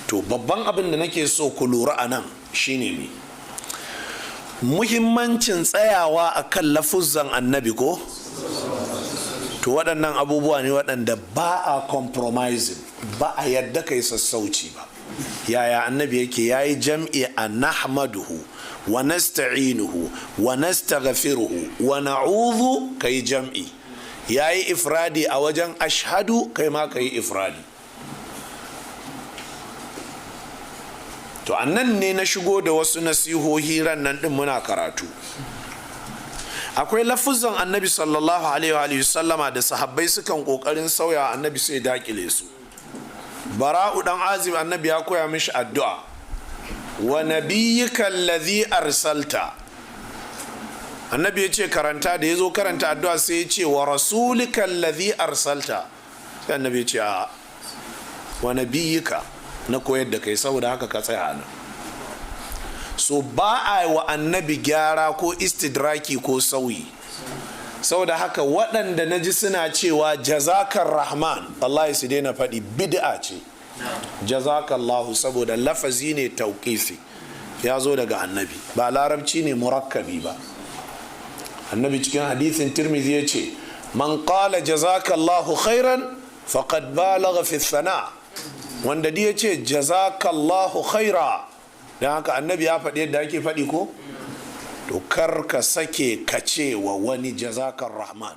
To, babban abin da nake so ku lura a nan shine me? Muhimmancin tsayawa a kan lafuzzan Annabi, ko? To, waɗannan abubuwa ne waɗanda ba a compromising, ba a yadda kai sassauci ba. Yaya Annabi yake? Ya yi jam'i a nahmaduhu wa nasta'inuhu wa nastaghfiruhu wa na'udhu, kai jam'i. Ya yi ifradi a wajen ashhadu, kai ma ka yi ifradi. To, annan ne na shigo da wasu nasihohi. Ran nan din muna karatu, akwai lafuzan Annabi sallallahu alaihi wa sallama da sahabbai sukan kokarin sauya, Annabi sai dakile su. Bara'u dan Azib, Annabi ya koya mishi addu'a, "Wa nabiyyika allazi arsalta." Annabi ya ce, "Karanta." Da ya zo karanta addu'a, sai ya ce, "Wa rasulika allazi arsalta." Sai Annabi ya ce, "A, wa nabiyyika na koyar da kai, saboda haka ka tsaya nan." So ba a wa Annabi gyara ko istidraki ko sauyi. Saboda haka waɗanda na ji suna cewa "jazakar rahman", wallahi su daina faɗi, bid'a ce. Jazakallahu, saboda lafazi ne tauƙifi, ya zo daga Annabi, ba Larabci ne murakkabi ba. Annabi cikin hadithin Tirmidhi ya ce, "Man qala jazakallahu khairan faqad balagha fi thana." Wanda ya ce "jazakallahu khaira", don haka Annabi ya faɗi yadda ake faɗi, ko? To, kar ka sake ka ce wa wani "jazakar rahman".